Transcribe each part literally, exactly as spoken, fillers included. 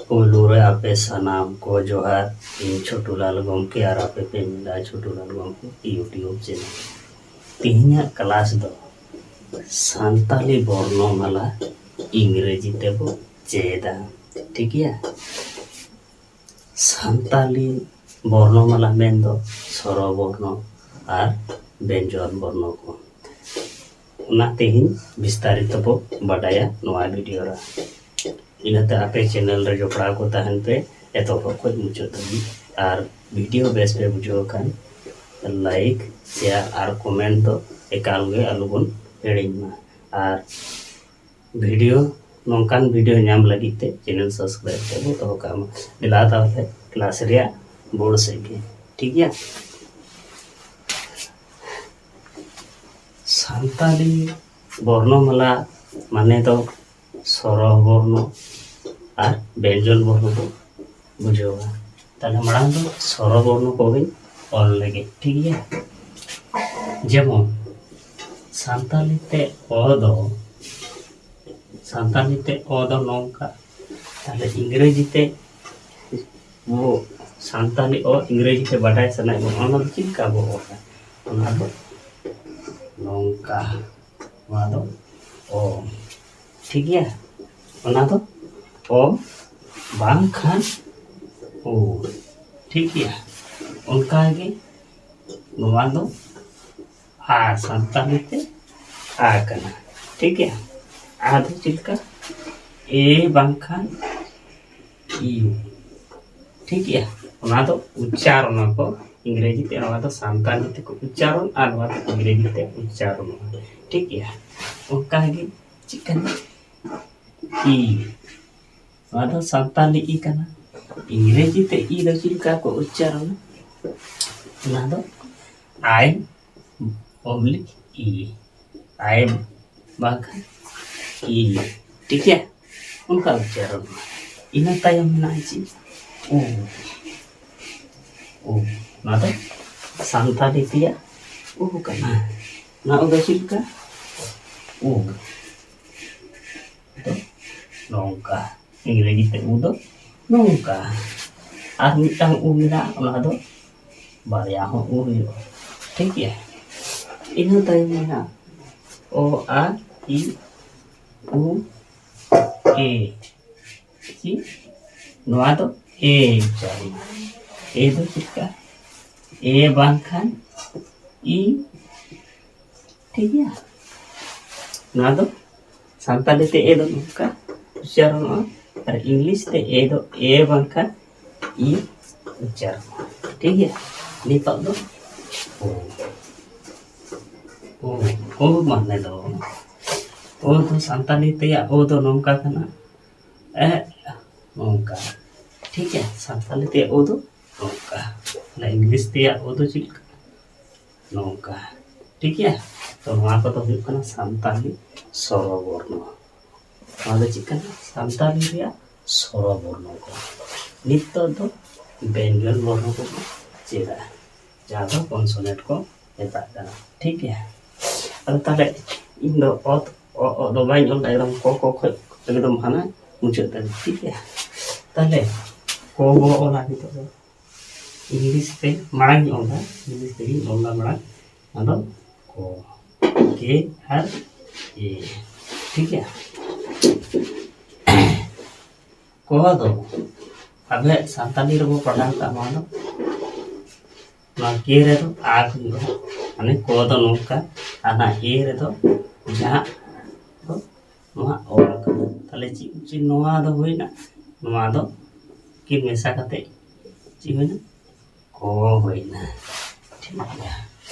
ᱯᱳᱭᱞᱳ ᱨᱮ ᱟᱯᱮ ᱥᱟᱱᱟᱢ ᱠᱚ ᱡᱚᱦᱟᱨ᱾ ᱤᱧ ᱪᱷᱳᱴᱩ ᱞᱟᱞ ᱜᱚᱢᱠᱮ ᱟᱨ ᱟᱯᱮ ᱯᱮ ᱧᱮᱞᱟ ᱪᱷᱳᱴᱩ ᱞᱟᱞ ᱜᱚᱢᱠᱮ YouTube channel᱾ ᱛᱮᱦᱮᱧᱟᱜ ᱠᱞᱟᱥ ᱫᱚ ᱥᱟᱱᱛᱟᱞᱤ ᱵᱚᱨᱱᱚᱢᱟᱞᱟ ᱤᱝᱨᱮᱡᱤ ᱛᱮᱵᱚ ᱪᱮᱫᱟ᱾ ᱴᱷᱤᱠ ᱜᱮᱭᱟ? ᱥᱟᱱᱛᱟᱞᱤ ᱵᱚᱨᱱᱚᱢᱟᱞᱟ ᱢᱮᱱᱫᱚ ᱥᱚᱨᱚ ᱵᱚᱨᱱᱚ ᱟᱨ ᱵᱮᱧᱡᱚᱱ ᱵᱚᱨᱱᱚ ᱠᱚ᱾ ᱚᱱᱟ ᱛᱮᱦᱮᱧ ᱵᱤᱥᱛᱟᱨᱤᱛᱚ ᱵᱚ ᱵᱟᱰᱟᱭᱟ ᱱᱚᱣᱟ ᱵᱷᱤᱰᱤᱭᱳ ᱨᱮ᱾ ᱤᱱᱟᱹᱛᱮ ᱟᱯᱮ ᱪᱮᱱᱮᱞ ᱨᱮ ᱡᱚᱯᱲᱟᱣ ᱠᱚ ᱛᱟᱦᱮᱱ ᱯᱮ ᱮᱛᱚᱦᱚᱵ ᱠᱷᱚᱱ ᱢᱩᱪᱟᱹᱫ ᱫᱷᱟᱹᱵᱤᱡ᱾ ᱟᱨ ᱵᱷᱤᱰᱤᱭᱳ ᱵᱮᱥ ᱯᱮ ᱵᱩᱡᱷᱟᱹᱣ ᱠᱷᱟᱱ ᱞᱟᱭᱤᱠ, ᱥᱮᱭᱟᱨ ᱟᱨ ᱠᱚᱢᱮᱱᱴ ᱫᱚ ᱮᱠᱟᱞ ᱜᱮ ᱟᱞᱚᱵᱚᱱ ᱦᱤᱲᱤᱧ ᱢᱟ᱾ ᱟᱨ ᱵᱷᱤᱰᱤᱭᱳ, ᱱᱚᱝᱠᱟᱱ ᱵᱷᱤᱰᱤᱭᱳ ᱧᱟᱢ ᱞᱟᱹᱜᱤᱫ ᱛᱮ ᱪᱮᱱᱮᱞ ᱥᱟᱵᱥᱠᱨᱟᱭᱤᱵ ᱛᱮᱵᱚ ᱫᱚᱦᱚ ᱠᱟᱜ ᱢᱟ᱾ ᱫᱮᱞᱟ ᱛᱟᱦᱚᱞᱮ ᱠᱞᱟᱥ ᱨᱮᱭᱟᱜ ᱵᱳᱨᱰ ᱥᱮᱫ ᱜᱮ᱾ ᱴᱷᱤᱠ ᱜᱮᱭᱟ? ᱥᱟᱱᱛᱟᱞᱤ ᱵᱚᱨᱱᱚᱢᱟᱞᱟ ᱢᱟᱱᱮ ᱫᱚ ᱥᱚᱨᱚ ᱵᱚᱨᱱᱚ ᱟᱨ ᱵᱮᱧᱡᱚᱱ ᱵᱚᱨᱱᱚ ᱵᱚ ᱵᱩᱡᱷᱟᱹᱣᱟ᱾ ᱛᱟᱦᱞᱮ ᱢᱟᱲᱟᱝ ᱫᱚ ᱥᱚᱨᱚ ᱵᱚᱨᱱᱚ ᱠᱚᱜᱮᱧ ᱚᱞ ᱞᱮᱜᱮ, ᱴᱷᱤᱠ ᱜᱮᱭᱟ? ᱡᱮᱢᱚᱱ ᱥᱟᱱᱛᱟᱞᱤ ᱛᱮ ᱚ ᱫᱚ, ᱥᱟᱱᱛᱟᱞᱤ ᱛᱮ ᱚ ᱫᱚ ᱱᱚᱝᱠᱟ, ᱛᱟᱦᱞᱮ ᱤᱝᱨᱮᱡᱤ ᱛᱮ ᱚ, ᱥᱟᱱᱛᱟᱞᱤ ᱚ ᱤᱝᱨᱮᱡᱤ ᱛᱮ ᱵᱟᱰᱟᱭ ᱥᱟᱱᱟᱭᱮᱫ ᱵᱚᱱᱟ, ᱚᱱᱟ ᱫᱚ ᱪᱮᱫ ᱞᱮᱠᱟ ᱵᱚ ᱚᱞᱟ? ᱚᱱᱟ ᱫᱚ ᱱᱚᱝᱠᱟ, ᱱᱚᱣᱟ ᱫᱚ ᱚ, ᱴᱷᱤᱠ ᱜᱮᱭᱟ? ᱚᱱᱟ ᱫᱚ ᱚ ᱵᱟᱝᱠᱷᱟᱱ ᱳ, ᱴᱷᱤᱠ ᱜᱮᱭᱟ? ᱚᱱᱠᱟᱜᱮ ᱱᱚᱣᱟ ᱫᱚ ᱟ, ᱥᱟᱱᱛᱟᱲᱤ ᱛᱮ ᱟ ᱠᱟᱱᱟ, ᱴᱷᱤᱠ ᱜᱮᱭᱟ? ᱟ ᱫᱚ ᱪᱮᱫ ᱞᱮᱠᱟ? ᱮ ᱵᱟᱝᱠᱷᱟᱱ ᱤᱭᱩ, ᱴᱷᱤᱠ ᱜᱮᱭᱟ? ᱚᱱᱟ ᱫᱚ ᱩᱪᱪᱟᱨᱚᱱ ᱟᱠᱚ ᱤᱝᱨᱮᱡᱤ ᱛᱮ, ᱱᱚᱣᱟ ᱫᱚ ᱥᱟᱱᱛᱟᱲᱤ ᱛᱮᱠᱚ ᱩᱪᱪᱟᱨᱚᱱ ᱟᱨ ᱱᱚᱣᱟ ᱫᱚ ᱤᱝᱨᱮᱡᱤ ᱛᱮ ᱩᱪᱪᱟᱨᱚᱱᱚᱜᱼᱟ, ᱴᱷᱤᱠ ᱜᱮᱭᱟ? ᱚᱱᱠᱟᱜᱮ ᱪᱮᱫ ᱠᱟᱱᱟ? ᱤ, ᱱᱚᱣᱟ ᱫᱚ ᱥᱟᱱᱛᱟᱞᱤ ᱤ ᱠᱟᱱᱟ᱾ ᱤᱝᱨᱮᱡᱤ ᱛᱮ ᱤ ᱫᱚ ᱪᱮᱫ ᱞᱮᱠᱟ ᱠᱚ ᱩᱪᱪᱟᱨᱚᱱᱟ? ᱚᱱᱟ ᱫᱚ ᱟᱭ ᱚᱵᱞᱤᱠ ᱤ, ᱟᱭ ᱵᱟᱝᱠᱷᱟᱱ ᱤ, ᱴᱷᱤᱠ ᱜᱮᱭᱟ? ᱚᱱᱠᱟ ᱩᱪᱪᱟᱨᱚᱱ᱾ ᱤᱱᱟᱹ ᱛᱟᱭᱚᱢ ᱢᱮᱱᱟᱜᱼᱟ ᱪᱮᱫ? ᱩ, ᱩ, ᱱᱚᱣᱟ ᱫᱚ ᱥᱟᱱᱛᱟᱞᱤ ᱛᱮᱭᱟᱜ ᱩ ᱠᱟᱱᱟ᱾ ᱱᱚᱣᱟ ᱩ ᱫᱚ ᱪᱮᱫ ᱞᱮᱠᱟ? ᱩ ᱫᱚ ᱱᱚᱝᱠᱟ, ᱤᱝᱨᱮᱡᱤ ᱛᱮ ᱩ ᱫᱚ ᱱᱚᱝᱠᱟ᱾ ᱟᱨ ᱢᱤᱫᱴᱟᱝ ᱩ ᱢᱮᱱᱟᱜᱼᱟ, ᱚᱱᱟ ᱫᱚ ᱵᱟᱨᱭᱟ ᱦᱚᱸ ᱩ ᱦᱩᱭᱩᱜᱼᱟ᱾ ᱴᱷᱤᱠ ᱜᱮᱭᱟ? ᱤᱱᱟᱹ ᱛᱟᱭᱚᱢ ᱢᱮᱱᱟᱜᱼᱟ ᱚ, ᱟ, ᱤ, ᱩ, ᱮ᱾ ᱪᱮᱫ? ᱱᱚᱣᱟ ᱫᱚ ᱮ ᱩᱪᱪᱟᱨᱚᱱ᱾ ᱮ ᱫᱚ ᱪᱮᱫ ᱞᱮᱠᱟ? ᱮ ᱵᱟᱝᱠᱷᱟᱱ ᱤ᱾ ᱴᱷᱤᱠ ᱜᱮᱭᱟ? ᱱᱚᱣᱟ ᱫᱚ ᱥᱟᱱᱛᱟᱲᱤ ᱛᱮ ᱮ ᱫᱚ ᱱᱚᱝᱠᱟ ᱩᱪᱪᱟᱨᱚᱱᱚᱜᱼᱟ, ᱟᱨ ᱤᱝᱞᱤᱥ ᱛᱮ ᱮ ᱫᱚ ᱮ ᱵᱟᱝᱠᱷᱟᱱ ᱤ ᱩᱪᱪᱟᱨᱚᱱᱚᱜᱼᱟ᱾ ᱴᱷᱤᱠ ᱜᱮᱭᱟ? ᱱᱤᱛᱚᱜ ᱫᱚ ᱳ, ᱳ, ᱳ ᱢᱟᱱᱮ ᱫᱚ, ᱳ ᱫᱚ ᱥᱟᱱᱛᱟᱲᱤ ᱛᱮᱭᱟᱜ ᱳ ᱫᱚ ᱱᱚᱝᱠᱟ ᱠᱟᱱᱟ, ᱮ, ᱱᱚᱝᱠᱟ᱾ ᱴᱷᱤᱠ ᱜᱮᱭᱟ? ᱥᱟᱱᱛᱟᱲᱤ ᱛᱮᱭᱟᱜ ᱳ ᱫᱚ ᱱᱚᱝᱠᱟ᱾ ᱛᱟᱦᱞᱮ ᱤᱝᱞᱤᱥ ᱛᱮᱭᱟᱜ ᱳ ᱫᱚ ᱪᱮᱫ ᱞᱮᱠᱟ? ᱱᱚᱝᱠᱟ᱾ ᱴᱷᱤᱠ ᱜᱮᱭᱟ? ᱛᱚ ᱱᱚᱣᱟ ᱠᱚᱫᱚ ᱦᱩᱭᱩᱜ ᱠᱟᱱᱟ ᱥᱟᱱᱛᱟᱲᱤ ᱥᱚᱨᱚ ᱵᱚᱨᱱᱚ᱾ ᱱᱚᱣᱟ ᱫᱚ ᱪᱮᱫ ᱠᱟᱱᱟ? ᱥᱟᱱᱛᱟᱲᱤ ᱨᱮᱭᱟᱜ ᱥᱚᱨᱚ ᱵᱚᱨᱱᱚ ᱠᱚ᱾ ᱱᱤᱛᱚᱜ ᱫᱚ ᱵᱮᱧᱡᱚᱱ ᱵᱚᱨᱱᱚ ᱠᱚᱵᱚᱱ ᱪᱮᱫᱟ, ᱡᱟᱦᱟᱸ ᱫᱚ ᱠᱚᱱᱥᱚᱱᱮᱱᱴ ᱠᱚ ᱢᱮᱛᱟᱜ ᱠᱟᱱᱟ᱾ ᱴᱷᱤᱠ ᱜᱮᱭᱟ? ᱟᱫᱚ ᱛᱟᱦᱞᱮ ᱤᱧ ᱫᱚ ᱚᱛ, ᱚ, ᱚ ᱫᱚ ᱵᱟᱹᱧ ᱚᱞ ᱫᱟ, ᱮᱠᱫᱚᱢ ᱠᱚ, ᱠᱚ ᱠᱷᱚᱡ ᱮᱠᱫᱚᱢ ᱦᱟᱱᱟ ᱢᱩᱪᱟᱹᱫ ᱫᱷᱟᱹᱵᱤᱡ᱾ ᱴᱷᱤᱠ ᱜᱮᱭᱟ? ᱛᱟᱦᱞᱮ ᱠᱚ ᱵᱚ ᱚᱞᱟ ᱱᱤᱛᱚᱜ ᱫᱚ᱾ ᱤᱝᱞᱤᱥ ᱛᱮ ᱢᱟᱲᱟᱝ ᱤᱧ ᱚᱞ ᱫᱟ, ᱤᱝᱞᱤᱥ ᱛᱮᱜᱤᱧ ᱚᱞ ᱫᱟ ᱢᱟᱲᱟᱝ᱾ ᱟᱫᱚ ᱠᱚ, ᱠᱮ ᱟᱨ ᱮ᱾ ᱴᱷᱤᱠ ᱜᱮᱭᱟ? ᱠᱚ ᱫᱚ ᱟᱵᱚ ᱥᱟᱱᱛᱟᱲᱤ ᱨᱮᱵᱚ ᱯᱟᱲᱦᱟᱣ ᱠᱟᱜ ᱱᱚᱣᱟ ᱫᱚ, ᱱᱚᱣᱟ ᱠᱮ ᱨᱮᱫᱚ ᱟ ᱦᱩᱭᱩᱜᱼᱟ, ᱢᱟᱱᱮ ᱠᱚ ᱫᱚ ᱱᱚᱝᱠᱟ, ᱟᱨ ᱱᱚᱣᱟ ᱮ ᱨᱮᱫᱚ ᱡᱟᱦᱟᱸ ᱫᱚ ᱱᱚᱣᱟ ᱚ ᱠᱟᱱᱟ᱾ ᱛᱟᱦᱞᱮ ᱪᱮᱫ, ᱪᱮᱫ ᱱᱚᱣᱟ ᱫᱚ ᱦᱩᱭᱱᱟ? ᱱᱚᱣᱟ ᱫᱚ ᱠᱤᱱ ᱢᱮᱥᱟ ᱠᱟᱛᱮ ᱪᱮᱫ ᱦᱩᱭᱱᱟ? ᱠᱚ ᱦᱩᱭᱱᱟ᱾ ᱴᱷᱤᱠ ᱜᱮᱭᱟ,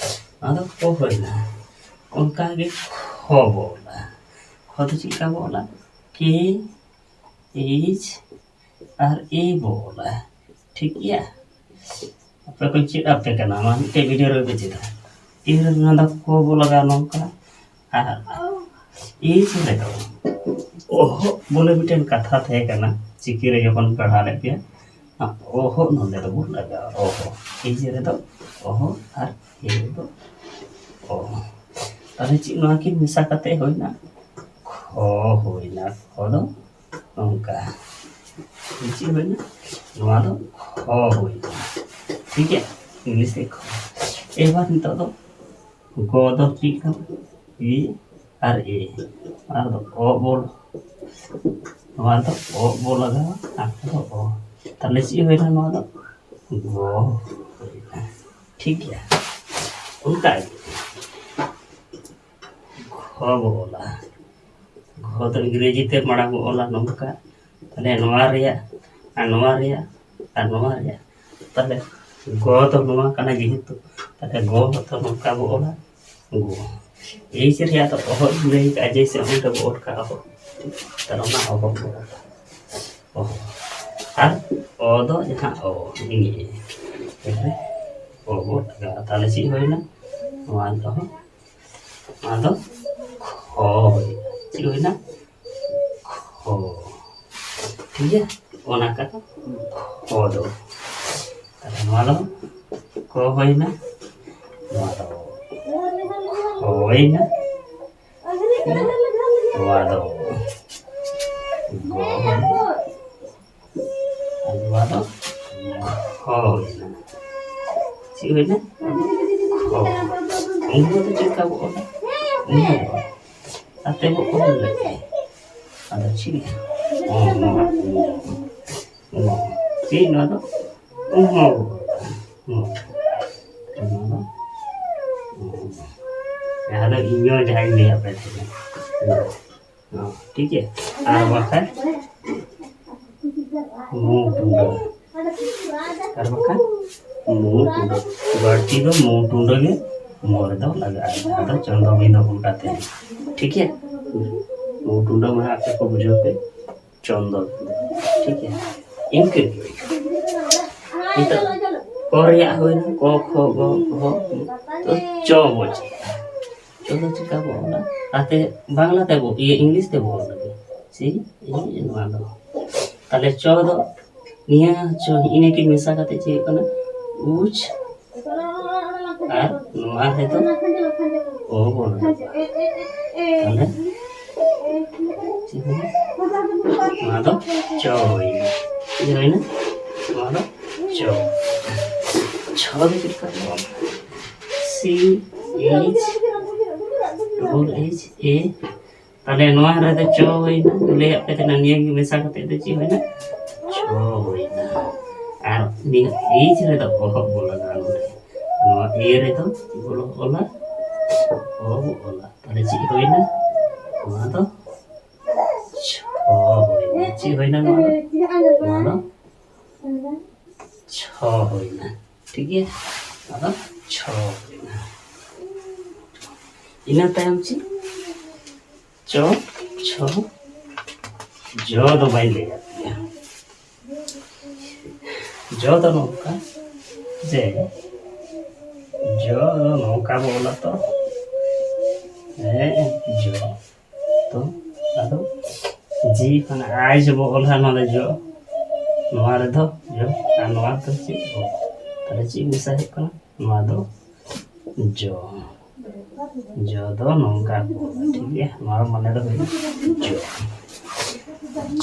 ᱱᱚᱣᱟ ᱫᱚ ᱠᱚ ᱦᱩᱭᱱᱟ᱾ ᱚᱱᱠᱟ ᱜᱮ ᱠᱷᱚ ᱵᱚ ᱚᱞᱟ᱾ ᱠᱷᱚ ᱫᱚ ᱪᱮᱫ ᱞᱮᱠᱟ ᱵᱚ ᱚᱞᱟ? ᱠᱮ ᱮᱭᱤᱪ ᱟᱨ ᱮ ᱵᱚ ᱚᱞᱟ᱾ ᱴᱷᱤᱠ ᱜᱮᱭᱟ? ᱟᱯᱮ ᱠᱚᱧ ᱪᱮᱫ ᱟᱯᱮ ᱠᱟᱱᱟ, ᱱᱚᱣᱟ ᱢᱤᱫᱴᱮᱡ ᱵᱷᱤᱰᱤᱭᱳ ᱨᱮᱯᱮ ᱪᱮᱫᱟ᱾ ᱛᱤᱱ ᱨᱮ ᱱᱚᱣᱟ ᱫᱚ ᱠᱚ ᱵᱚ ᱞᱟᱜᱟᱣᱟ ᱱᱚᱝᱠᱟ, ᱟᱨ ᱮᱭᱤᱪ ᱨᱮᱫᱚ ᱚᱦᱚᱜ ᱵᱚᱞᱮ ᱢᱤᱫᱴᱮᱱ ᱠᱟᱛᱷᱟ ᱛᱟᱦᱮᱸ ᱠᱟᱱᱟ, ᱪᱤᱠᱤ ᱨᱮ ᱡᱚᱠᱷᱚᱱ ᱯᱟᱲᱦᱟᱣ ᱞᱮᱫ ᱯᱮᱭᱟ, ᱚᱦᱚᱜ ᱱᱚᱰᱮ ᱫᱚᱵᱚᱱ ᱞᱟᱜᱟᱣᱟ, ᱚᱦᱚᱜ᱾ ᱮᱭᱤᱪ ᱨᱮᱫᱚ ᱚᱦᱚᱜ ᱟᱨ ᱮ ᱨᱮᱫᱚ ᱚ᱾ ᱛᱟᱦᱞᱮ ᱪᱮᱫ ᱱᱚᱣᱟ ᱠᱤᱱ ᱢᱮᱥᱟ ᱠᱟᱛᱮ ᱦᱩᱭᱱᱟ? ᱠᱷᱚ ᱦᱩᱭᱱᱟ᱾ ᱠᱷᱚ ᱫᱚ ᱱᱚᱝᱠᱟ᱾ ᱪᱮᱫ ᱦᱩᱭᱱᱟ? ᱱᱚᱣᱟ ᱫᱚ ᱠᱷᱚ ᱦᱩᱭᱱᱟ᱾ ᱴᱷᱤᱠ ᱜᱮᱭᱟ? ᱤᱝᱞᱤᱥ ᱛᱮ ᱠᱷᱚ᱾ ᱮᱵᱟᱨ ᱱᱤᱛᱚᱜ ᱫᱚ ᱜᱚ ᱫᱚ ᱪᱮᱫ ᱠᱟᱱᱟ? ᱤ ᱟᱨ ᱮ᱾ ᱟᱨ ᱫᱚ ᱚ ᱵᱚᱞ᱾ ᱱᱚᱣᱟ ᱫᱚ ᱚ ᱵᱚᱞ ᱞᱟᱜᱟᱣᱟ, ᱟᱨ ᱫᱚ ᱚ᱾ ᱛᱟᱦᱞᱮ ᱪᱮᱫ ᱦᱩᱭᱱᱟ ᱱᱚᱣᱟ ᱫᱚ? ᱜᱚ ᱦᱩᱭᱱᱟ᱾ ᱴᱷᱤᱠ ᱜᱮᱭᱟ? ᱚᱱᱠᱟ ᱜᱮ ᱜᱷᱚ ᱵᱚ ᱚᱞᱟ᱾ ᱜᱷᱚ ᱫᱚ ᱤᱝᱨᱮᱡᱤ ᱛᱮ ᱢᱟᱲᱟᱝ ᱵᱚ ᱚᱞᱟ ᱱᱚᱝᱠᱟ᱾ ᱛᱟᱦᱞᱮ ᱱᱚᱣᱟ ᱨᱮᱭᱟᱜ ᱟᱨ ᱱᱚᱣᱟ ᱨᱮᱭᱟᱜ ᱟᱨ ᱱᱚᱣᱟ ᱨᱮᱭᱟᱜ, ᱛᱟᱦᱞᱮ ᱜᱚ ᱫᱚ ᱱᱚᱣᱟ ᱠᱟᱱᱟ ᱡᱮᱦᱮᱛᱩ, ᱛᱟᱦᱞᱮ ᱜᱚ ᱫᱚ ᱱᱚᱝᱠᱟ ᱵᱚ ᱚᱞᱟ, ᱜᱚ᱾ ᱮᱭ ᱥᱮ ᱨᱮᱭᱟᱜ ᱫᱚ ᱚᱦᱚ ᱤᱧ ᱞᱟᱹᱭ ᱠᱟᱜᱼᱟ, ᱡᱮᱭᱥᱮ ᱚᱸᱰᱮ ᱵᱚ ᱚᱞ ᱠᱟᱜᱼᱟ ᱚᱦᱚ, ᱛᱟᱦᱞᱮ ᱚᱱᱟ ᱚᱦᱚ ᱵᱚ ᱚᱞᱟ᱾ ᱚᱦᱚ᱾ ᱟᱨ ᱚ ᱫᱚ ᱡᱟᱦᱟᱸ ᱚ, ᱱᱤᱭᱟᱹ᱾ ᱚ ᱵᱚ ᱞᱟᱜᱟᱣᱟ᱾ ᱛᱟᱦᱞᱮ ᱪᱮᱫ ᱦᱩᱭᱱᱟ? ᱱᱚᱣᱟ ᱫᱚ ᱚᱱᱟ ᱫᱚ ᱠᱷᱚ ᱦᱩᱭᱱᱟ᱾ ᱪᱮᱫ ᱦᱩᱭᱱᱟ? ᱠᱷᱚ᱾ ᱴᱷᱤᱠ ᱜᱮᱭᱟ? ᱚᱱᱟ ᱠᱟᱛᱷᱟ ᱠᱷᱚ ᱫᱚ᱾ ᱛᱟᱦᱞᱮ ᱱᱚᱣᱟ ᱫᱚ ᱠᱚ ᱦᱩᱭᱱᱟ, ᱱᱚᱣᱟ ᱫᱚ ᱠᱷᱚ ᱦᱩᱭᱱᱟ, ᱱᱚᱣᱟ ᱫᱚ ᱜᱚ ᱦᱩᱭᱱᱟ᱾ ᱟᱨ ᱱᱚᱣᱟ ᱫᱚ ᱠᱷᱚ ᱦᱩᱭᱱᱟ᱾ ᱪᱮᱫ ᱦᱩᱭᱱᱟ? ᱠᱷᱚ᱾ ᱩᱱᱠᱩ ᱫᱚ ᱪᱮᱫ ᱞᱮᱠᱟ ᱵᱚ ᱚᱞᱟ? ᱩᱱᱠᱩ ᱫᱚ ᱟᱛᱮ ᱵᱚ ᱚᱞ ᱞᱮᱫ᱾ ᱟᱫᱚ ᱪᱮᱫ? ᱚ, ᱚ, ᱚ, ᱚ᱾ ᱪᱮᱫ ᱱᱚᱣᱟ ᱫᱚ? ᱚ, ᱚ, ᱚ᱾ ᱱᱚᱣᱟ ᱫᱚ? ᱚ᱾ ᱡᱟᱦᱟᱸ ᱫᱚ ᱤᱧ ᱦᱚᱸ ᱡᱟᱦᱟᱸᱧ ᱞᱟᱹᱭ ᱟᱯᱮ ᱛᱟᱦᱮᱸᱱᱟ᱾ ᱴᱷᱤᱠ ᱜᱮᱭᱟ? ᱟᱨ ᱵᱟᱠᱷᱟᱱ ᱢᱩ ᱴᱩᱰᱟᱹ᱾ ᱟᱨ ᱵᱟᱠᱷᱟᱱ ᱢᱩ ᱴᱩᱰᱟᱹ᱾ ᱵᱟᱹᱲᱛᱤ ᱫᱚ ᱢᱩ ᱴᱩᱰᱟᱹ ᱜᱮ ᱢᱩ ᱨᱮᱫᱚ ᱞᱟᱜᱟᱜᱼᱟ᱾ ᱟᱫᱚ ᱪᱚᱱᱫᱚ ᱵᱤᱱ ᱫᱚ ᱩᱞᱴᱟ ᱛᱮ᱾ ᱴᱷᱤᱠ ᱜᱮᱭᱟ? ᱢᱩ ᱴᱩᱰᱟᱹ ᱢᱟᱱᱮ ᱟᱯᱮ ᱠᱚ ᱵᱩᱡᱷᱟᱹᱣ ᱯᱮ, ᱪᱚᱱᱫᱚ ᱵᱤᱱ᱾ ᱴᱷᱤᱠ ᱜᱮᱭᱟ? ᱤᱱᱠᱟᱹ ᱜᱮ᱾ ᱱᱤᱛᱚᱜ ᱠᱚ ᱨᱮᱭᱟᱜ ᱦᱩᱭᱱᱟ, ᱠᱚ, ᱠᱷᱚ, ᱜᱚ, ᱜᱷᱚ, ᱛᱚ ᱪᱚ ᱵᱚ ᱪᱮᱫᱟ᱾ ᱪᱚ ᱫᱚ ᱪᱤᱠᱟ ᱵᱚ ᱚᱞᱟ? ᱟᱛᱮ ᱵᱟᱝᱞᱟ ᱛᱮ ᱵᱚ, ᱤᱭᱟᱹ, ᱤᱝᱞᱤᱥ ᱛᱮ ᱵᱚ ᱚᱞ ᱞᱟᱹᱜᱤᱫ᱾ ᱥᱤ, ᱤ, ᱱᱚᱣᱟ ᱫᱚ᱾ ᱛᱟᱦᱞᱮ ᱪᱚ ᱫᱚ ᱱᱤᱭᱟᱹ ᱪᱚ, ᱤᱱᱟᱹ ᱠᱤᱱ ᱢᱮᱥᱟ ᱠᱟᱛᱮ ᱪᱮᱫ ᱦᱩᱭᱩᱜ ᱠᱟᱱᱟ? ᱩᱪ᱾ ᱟᱨ ᱱᱚᱣᱟ ᱨᱮᱫᱚ ᱚ ᱵᱚ ᱞᱟᱜᱟᱣᱟ᱾ ᱛᱟᱦᱞᱮ ᱪᱮᱫ ᱦᱩᱭᱩᱜᱼᱟ? ᱱᱚᱣᱟ ᱫᱚ ᱪᱚ ᱦᱩᱭᱱᱟ᱾ ᱪᱮᱫ ᱦᱩᱭᱱᱟ? ᱱᱚᱣᱟ ᱫᱚ ᱪᱚ᱾ ᱪᱷᱚ ᱫᱚ ᱪᱮᱫ ᱞᱮᱠᱟ ᱚᱞᱚᱜᱼᱟ? C H double H A᱾ ᱛᱟᱦᱞᱮ ᱱᱚᱣᱟ ᱨᱮᱫᱚ ᱪᱚ ᱦᱩᱭᱱᱟ, ᱞᱟᱹᱭᱟᱫ ᱯᱮ ᱛᱟᱦᱮᱱᱟ, ᱱᱤᱭᱟᱹ ᱜᱮ ᱢᱮᱥᱟ ᱠᱟᱛᱮ ᱫᱚ ᱪᱮᱫ ᱦᱩᱭᱱᱟ? ᱪᱷᱚ ᱦᱩᱭᱱᱟ᱾ ᱟᱨ ᱱᱤᱭᱟᱹ H ᱨᱮᱫᱚ ᱚᱦᱚᱜ ᱵᱚ ᱞᱟᱜᱟᱣᱟ ᱱᱚᱰᱮ᱾ ᱱᱚᱣᱟ A ᱨᱮᱫᱚ ᱪᱮᱫ ᱵᱚ ᱚᱞᱟ? ᱚ ᱵᱚ ᱚᱞᱟ᱾ ᱛᱟᱦᱞᱮ ᱪᱮᱫ ᱦᱩᱭᱱᱟ? ᱱᱚᱣᱟ ᱫᱚ ᱪᱷᱚ ᱦᱩᱭᱱᱟ᱾ ᱪᱮᱫ ᱦᱩᱭᱱᱟ ᱱᱚᱣᱟ ᱫᱚ? ᱱᱚᱣᱟ ᱫᱚ ᱪᱷᱚ ᱦᱩᱭᱱᱟ᱾ ᱴᱷᱤᱠ ᱜᱮᱭᱟ, ᱱᱚᱣᱟ ᱫᱚ ᱪᱷᱚ ᱦᱩᱭᱱᱟ᱾ ᱤᱱᱟᱹ ᱛᱟᱭᱚᱢ ᱪᱮᱫ? ᱪᱚ, ᱪᱷᱚ, ᱡᱚ ᱫᱚ ᱵᱟᱹᱧ ᱞᱟᱹᱭᱟᱫ ᱯᱮᱭᱟ᱾ ᱡᱚ ᱫᱚ ᱱᱚᱝᱠᱟ ᱡᱮ, ᱡᱚ ᱫᱚ ᱱᱚᱝᱠᱟ ᱵᱚ ᱚᱞᱟ ᱛᱚ, ᱦᱮᱸ, ᱡᱚ᱾ ᱛᱚ ᱟᱫᱚ ᱡᱤ ᱠᱷᱚᱱᱟᱜ ᱟᱭ ᱡᱮ ᱵᱚ ᱚᱞᱟ, ᱱᱚᱣᱟ ᱫᱚ ᱡᱚ, ᱱᱚᱣᱟ ᱨᱮᱫᱚ ᱡᱚ, ᱟᱨ ᱱᱚᱣᱟ ᱫᱚ ᱪᱮᱫ? ᱚ᱾ ᱛᱟᱦᱞᱮ ᱪᱮᱫ ᱢᱮᱥᱟ ᱦᱩᱭᱩᱜ ᱠᱟᱱᱟ? ᱱᱚᱣᱟ ᱫᱚ ᱡᱚ᱾ ᱡᱚ ᱫᱚ ᱱᱚᱝᱠᱟ ᱠᱚ ᱚᱞᱟ, ᱴᱷᱤᱠ ᱜᱮᱭᱟ? ᱱᱚᱣᱟ ᱢᱟᱱᱮ ᱫᱚ ᱦᱩᱭᱩᱜ ᱠᱟᱱᱟ ᱡᱚ᱾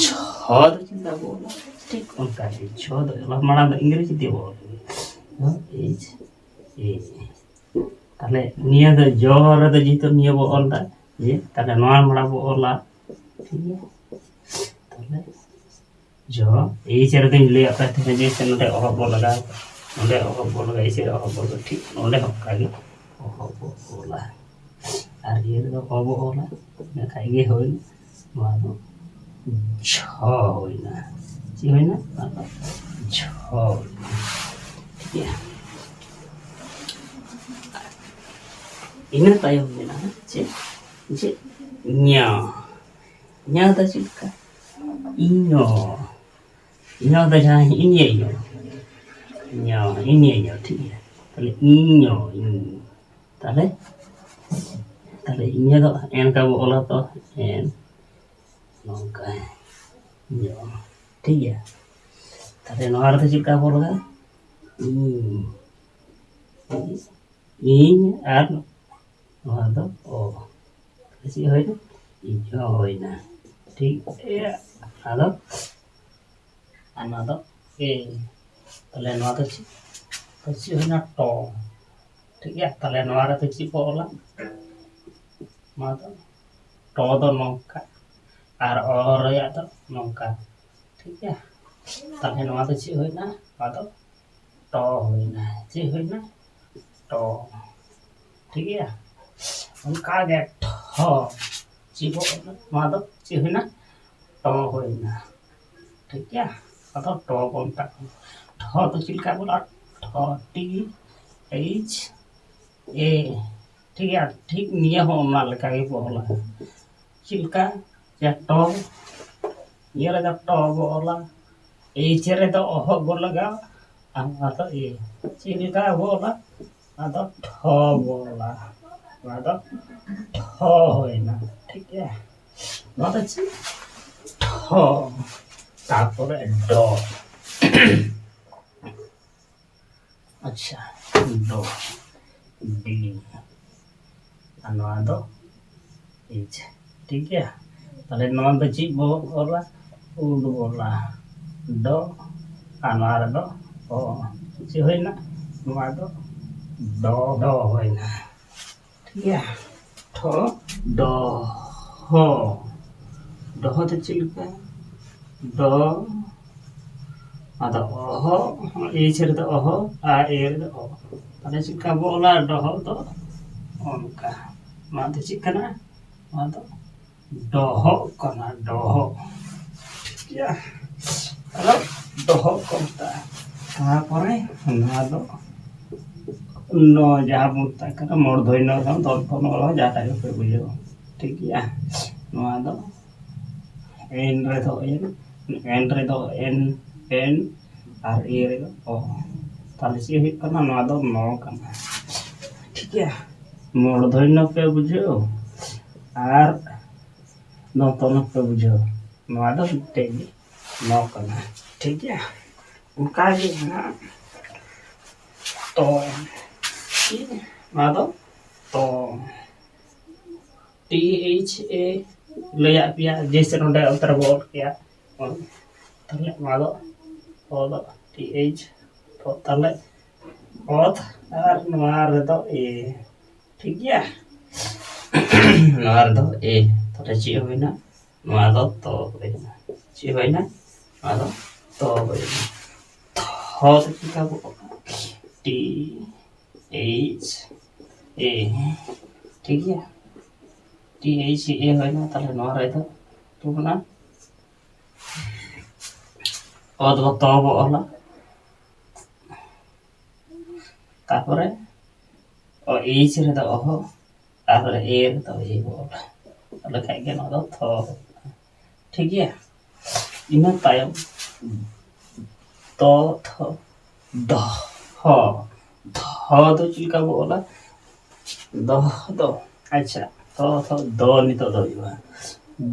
ᱪᱷᱚ ᱫᱚ ᱪᱮᱫ ᱞᱮᱠᱟ ᱵᱚ ᱚᱞᱟ? ᱴᱷᱤᱠ ᱚᱱᱠᱟ ᱜᱮ᱾ ᱪᱷᱚ ᱫᱚ ᱚᱞᱟ ᱢᱟᱲᱟᱝ ᱫᱚ ᱤᱝᱨᱮᱡᱤ ᱛᱮ ᱵᱚ ᱚᱞ᱾ ᱮᱪ ᱮ᱾ ᱛᱟᱦᱞᱮ ᱱᱤᱭᱟᱹ ᱫᱚ ᱡᱚ ᱨᱮᱫᱚ ᱡᱮᱦᱮᱛᱩ ᱱᱤᱭᱟᱹ ᱵᱚ ᱚᱞ ᱫᱟ, ᱡᱮ ᱛᱟᱦᱞᱮ ᱱᱚᱣᱟ ᱢᱟᱲᱟᱝ ᱵᱚ ᱚᱞᱟ, ᱴᱷᱤᱠ ᱜᱮᱭᱟ? ᱛᱟᱦᱞᱮ ᱡᱚ, ᱮᱭ ᱪᱮ ᱨᱮᱫᱚᱧ ᱞᱟᱹᱭᱟᱫ ᱯᱮ ᱛᱟᱦᱮᱸᱱᱟ ᱡᱮ ᱱᱚᱰᱮ ᱚᱦᱚᱵ ᱵᱚ ᱞᱟᱜᱟᱣ, ᱱᱚᱰᱮ ᱚᱦᱚᱵ ᱵᱚ ᱞᱟᱜᱟᱣ, ᱮᱭ ᱪᱮ ᱨᱮ ᱚᱦᱚᱵ ᱵᱚ ᱞᱟᱜᱟᱣ, ᱴᱷᱤᱠ ᱱᱚᱰᱮ ᱦᱚᱸ ᱚᱱᱠᱟ ᱜᱮ ᱚᱦᱚᱵ ᱵᱚ ᱚᱞᱟ᱾ ᱟᱨ ᱤᱭᱟᱹ ᱨᱮᱫᱚ ᱚ ᱵᱚ ᱚᱞᱟ, ᱤᱱᱟᱹ ᱠᱷᱟᱡ ᱜᱮ ᱦᱩᱭ, ᱱᱚᱣᱟ ᱫᱚ ᱡᱷᱚ ᱦᱩᱭᱱᱟ᱾ ᱪᱮᱫ ᱦᱩᱭᱱᱟ? ᱱᱚᱣᱟ ᱫᱚ ᱡᱷᱚ ᱦᱩᱭᱱᱟ᱾ ᱴᱷᱤᱠ ᱜᱮᱭᱟ? ᱤᱱᱟᱹ ᱛᱟᱭᱚᱢ ᱢᱮᱱᱟᱜᱼᱟ ᱪᱮᱫ? ᱪᱮᱫ? ᱧᱟ᱾ ᱧᱟ ᱫᱚ ᱪᱮᱫ ᱞᱮᱠᱟ? ᱤᱧᱚ᱾ ᱤᱧᱚ ᱫᱚ ᱡᱟᱦᱟᱸ ᱤᱧᱮ ᱤᱧᱚ᱾ ᱤᱧᱚ, ᱤᱧᱮ ᱤᱧᱚ, ᱴᱷᱤᱠ ᱜᱮᱭᱟ᱾ ᱛᱟᱦᱞᱮ ᱤᱧᱚ, ᱤᱧ᱾ ᱛᱟᱦᱞᱮ, ᱛᱟᱦᱞᱮ ᱤᱧᱚ ᱫᱚ ᱮᱱ ᱠᱟ ᱵᱚ ᱚᱞᱟ ᱛᱚ, ᱮᱱ᱾ ᱱᱚᱝᱠᱟ᱾ ᱤᱧᱚ᱾ ᱴᱷᱤᱠ ᱜᱮᱭᱟ᱾ ᱛᱟᱦᱞᱮ ᱱᱚᱣᱟ ᱨᱮᱫᱚ ᱪᱮᱫ ᱞᱮᱠᱟ ᱵᱚ ᱚᱞᱟ? ᱤᱧ᱾ ᱤᱧ ᱟᱨ ᱱᱚᱣᱟ ᱫᱚ ᱚ᱾ ᱪᱮᱫ ᱦᱩᱭᱱᱟ? ᱤᱧ ᱦᱚᱸ ᱦᱩᱭᱱᱟ᱾ ᱴᱷᱤᱠ ᱜᱮᱭᱟ᱾ ᱟᱫᱚ ᱟᱨ ᱱᱚᱣᱟ ᱫᱚ ᱮ᱾ ᱛᱟᱦᱞᱮ ᱱᱚᱣᱟ ᱫᱚ ᱪᱮᱫ? ᱛᱚ ᱪᱮᱫ ᱦᱩᱭᱱᱟ? ᱴᱚ᱾ ᱴᱷᱤᱠ ᱜᱮᱭᱟ, ᱛᱟᱦᱞᱮ ᱱᱚᱣᱟ ᱨᱮᱫᱚ ᱪᱮᱫ ᱵᱚ ᱚᱞᱟ? ᱱᱚᱣᱟ ᱫᱚ ᱴᱚ ᱫᱚ ᱱᱚᱝᱠᱟ ᱟᱨ ᱚ ᱨᱮᱭᱟᱜ ᱫᱚ ᱱᱚᱝᱠᱟ᱾ ᱴᱷᱤᱠ ᱜᱮᱭᱟ, ᱛᱟᱦᱞᱮ ᱱᱚᱣᱟ ᱫᱚ ᱪᱮᱫ ᱦᱩᱭᱱᱟ? ᱱᱚᱣᱟ ᱫᱚ ᱴᱚ ᱦᱩᱭᱱᱟ᱾ ᱪᱮᱫ ᱦᱩᱭᱱᱟ? ᱴᱚ᱾ ᱴᱷᱤᱠ ᱜᱮᱭᱟ, ᱚᱱᱠᱟ ᱜᱮ ᱴᱷᱚ᱾ ᱪᱮᱫ ᱵᱚ ᱚᱞᱟ? ᱱᱚᱣᱟ ᱫᱚ ᱪᱮᱫ ᱦᱩᱭᱱᱟ? ᱴᱚ ᱦᱩᱭᱱᱟ᱾ ᱴᱷᱤᱠ ᱜᱮᱭᱟ, ᱟᱫᱚ ᱴᱚ ᱵᱚᱱ ᱢᱮᱛᱟᱜ ᱠᱟᱱᱟ᱾ ᱴᱷᱚ ᱫᱚ ᱪᱮᱫ ᱞᱮᱠᱟ ᱵᱚᱱ ᱚᱞᱟ? ᱴᱷᱚ, ᱴᱤ ᱮᱭᱤᱪ ᱮ᱾ ᱴᱷᱤᱠ ᱜᱮᱭᱟ, ᱴᱷᱤᱠ ᱱᱤᱭᱟᱹ ᱦᱚᱸ ᱚᱱᱟ ᱞᱮᱠᱟ ᱜᱮ ᱵᱚ ᱚᱞᱟ᱾ ᱪᱮᱫ ᱞᱮᱠᱟ? ᱡᱮ ᱴᱚ, ᱱᱤᱭᱟᱹ ᱨᱮᱫᱚ ᱴᱚ ᱵᱚ ᱚᱞᱟ, ᱮᱭᱤᱪ ᱨᱮᱫᱚ ᱚᱦᱚᱜ ᱵᱚ ᱞᱟᱜᱟᱣᱟ, ᱟᱨ ᱱᱚᱣᱟ ᱫᱚ ᱮ᱾ ᱪᱮᱫ ᱞᱮᱠᱟ ᱵᱚ ᱚᱞᱟ? ᱟᱫᱚ ᱴᱷᱚ ᱵᱚ ᱚᱞᱟ, ᱱᱚᱣᱟ ᱫᱚ ᱴᱷᱚ ᱦᱩᱭᱱᱟ᱾ ᱴᱷᱤᱠ ᱜᱮᱭᱟ, ᱱᱚᱣᱟ ᱫᱚ ᱪᱮᱫ? ᱴᱷᱚ᱾ ᱛᱟᱨᱯᱚᱨᱮ ᱰᱚ᱾ ᱟᱪᱪᱷᱟ, ᱰᱚ, ᱰᱤ, ᱟᱨ ᱱᱚᱣᱟ ᱫᱚ ᱮᱭᱤᱪ᱾ ᱴᱷᱤᱠ ᱜᱮᱭᱟ, ᱛᱟᱦᱞᱮ ᱱᱚᱣᱟ ᱫᱚ ᱪᱮᱫ ᱵᱚ ᱚᱞᱟ? ᱩᱰ ᱵᱚ ᱚᱞᱟ, ᱰᱚ, ᱟᱨ ᱱᱚᱣᱟ ᱨᱮᱫᱚ ᱚ᱾ ᱪᱮᱫ ᱦᱩᱭᱱᱟ? ᱱᱚᱣᱟ ᱫᱚ ᱰᱚ, ᱰᱚ ᱦᱩᱭᱱᱟ᱾ ᱴᱷᱤᱠ ᱜᱮᱭᱟ, ᱴᱷᱚ, ᱰᱚ, ᱦᱚ᱾ ᱰᱚᱦᱚ ᱫᱚ ᱪᱮᱫ ᱞᱮᱠᱟ? ᱰᱚ, ᱟᱫᱚ ᱚᱦᱚ, ᱮᱭᱤᱪ ᱨᱮᱫᱚ ᱚᱦᱚ, ᱟᱨ ᱮ ᱨᱮᱫᱚ ᱚ᱾ ᱛᱟᱦᱞᱮ ᱪᱮᱫ ᱞᱮᱠᱟ ᱵᱚ ᱚᱞᱟ? ᱰᱚᱦᱚ ᱫᱚ ᱚᱱᱠᱟ᱾ ᱱᱚᱣᱟ ᱫᱚ ᱪᱮᱫ ᱠᱟᱱᱟ? ᱱᱚᱣᱟ ᱫᱚ ᱰᱚᱦᱚᱜ ᱠᱟᱱᱟ, ᱰᱚᱦᱚᱜ᱾ ᱴᱷᱤᱠ ᱜᱮᱭᱟ, ᱟᱫᱚ ᱰᱚᱦᱚᱜ ᱠᱚ ᱢᱮᱛᱟᱜᱼᱟ᱾ ᱛᱟᱨᱯᱚᱨᱮ ᱱᱚᱣᱟ ᱫᱚ ᱱᱚ, ᱡᱟᱦᱟᱸ ᱵᱚᱱ ᱢᱮᱛᱟᱜ ᱠᱟᱱᱟ ᱢᱩᱨᱫᱷᱚᱱᱭᱚ ᱨᱮᱦᱚᱸ, ᱫᱚᱱᱛᱚ ᱱᱚ ᱨᱮᱦᱚᱸ, ᱡᱟᱦᱟᱸᱴᱟᱜ ᱜᱮᱯᱮ ᱵᱩᱡᱷᱟᱹᱣᱟ᱾ ᱴᱷᱤᱠ ᱜᱮᱭᱟ, ᱱᱚᱣᱟ ᱫᱚ ᱮᱱ ᱨᱮᱫᱚ ᱮᱱ, ᱮᱱ ᱨᱮᱫᱚ ᱮᱱ, ᱮᱱ, ᱟᱨ ᱮ ᱨᱮᱫᱚ ᱚ᱾ ᱛᱟᱦᱞᱮ ᱪᱮᱫ ᱦᱩᱭᱩᱜ ᱠᱟᱱᱟ? ᱱᱚᱣᱟ ᱫᱚ ᱱᱚ ᱠᱟᱱᱟ᱾ ᱴᱷᱤᱠ ᱜᱮᱭᱟ, ᱢᱩᱨᱫᱷᱚᱱᱭᱚ ᱯᱮ ᱵᱩᱡᱷᱟᱹᱣ ᱟᱨ ᱫᱚᱱᱛᱚ ᱱᱚ ᱯᱮ ᱵᱩᱡᱷᱟᱹᱣ, ᱱᱚᱣᱟ ᱫᱚ ᱢᱤᱫᱴᱮᱡ ᱜᱮ ᱱᱚ ᱠᱟᱱᱟ᱾ ᱴᱷᱤᱠ ᱜᱮᱭᱟ, ᱚᱱᱠᱟ ᱜᱮ ᱦᱮᱱᱟᱜᱼᱟ ᱛᱚ᱾ ᱱᱚᱣᱟ ᱫᱚ ᱛᱚ, ᱴᱤ ᱮᱭᱤᱪ ᱮ ᱞᱟᱹᱭᱟᱫ ᱯᱮᱭᱟ ᱡᱮᱭᱥᱮ ᱱᱚᱰᱮ ᱚᱱᱛᱮ ᱨᱮᱵᱚ ᱚᱞ ᱠᱮᱭᱟ᱾ ᱛᱟᱦᱞᱮ ᱱᱚᱣᱟ ᱫᱚ ᱚ ᱫᱚ ᱴᱤ ᱮᱭᱤᱪ, ᱛᱚ ᱛᱟᱦᱞᱮ ᱚᱛ, ᱟᱨ ᱱᱚᱣᱟ ᱨᱮᱫᱚ ᱮ᱾ ᱴᱷᱤᱠ ᱜᱮᱭᱟ? ᱱᱚᱣᱟ ᱨᱮᱫᱚ ᱮ᱾ ᱛᱟᱦᱞᱮ ᱪᱮᱫ ᱦᱩᱭᱱᱟ? ᱱᱚᱣᱟ ᱫᱚ ᱛᱚ ᱦᱩᱭᱱᱟ᱾ ᱪᱮᱫ ᱦᱩᱭᱱᱟ? ᱱᱚᱣᱟ ᱫᱚ ᱛᱚ ᱦᱩᱭᱱᱟ᱾ ᱛᱷᱚ ᱫᱚ ᱪᱮᱫ ᱞᱮᱠᱟ ᱵᱚ ᱚᱞᱟ? ᱴᱤ ᱮᱭᱤᱪ ᱮ᱾ ᱴᱷᱤᱠ ᱜᱮᱭᱟ? ᱴᱤ ᱮᱭᱤᱪ ᱮ ᱦᱩᱭᱱᱟ, ᱛᱟᱦᱞᱮ ᱱᱚᱣᱟ ᱨᱮ ᱫᱚ ᱛᱩ ᱠᱟᱱᱟ᱾ ᱚ ᱫᱚ ᱛᱚ ᱵᱚ ᱚᱞᱟ, ᱛᱟᱯᱚᱨᱮ ᱚ ᱮᱭᱤᱪ ᱨᱮᱫᱚ ᱚᱦᱚ, ᱟᱨ ᱮ ᱨᱮᱫᱚ ᱮ ᱵᱚ ᱚᱞᱟ᱾ ᱛᱟᱦᱞᱮ ᱠᱷᱟᱡ ᱜᱮ ᱱᱚᱣᱟ ᱫᱚ ᱛᱷᱚ᱾ ᱴᱷᱤᱠ ᱜᱮᱭᱟ? ᱤᱱᱟᱹ ᱛᱟᱭᱚᱢ ᱫᱚ ᱛᱷᱚ, ᱫᱚᱦᱚ᱾ ᱫᱷᱚ ᱫᱚ ᱪᱮᱫ ᱞᱮᱠᱟ ᱵᱚ ᱚᱞᱟ? ᱫᱚᱦᱚ ᱫᱚ, ᱟᱪᱪᱷᱟ, ᱫᱚ ᱫᱚ ᱫᱚ ᱱᱤᱛᱚᱜ ᱫᱚ ᱦᱩᱭᱩᱜᱼᱟ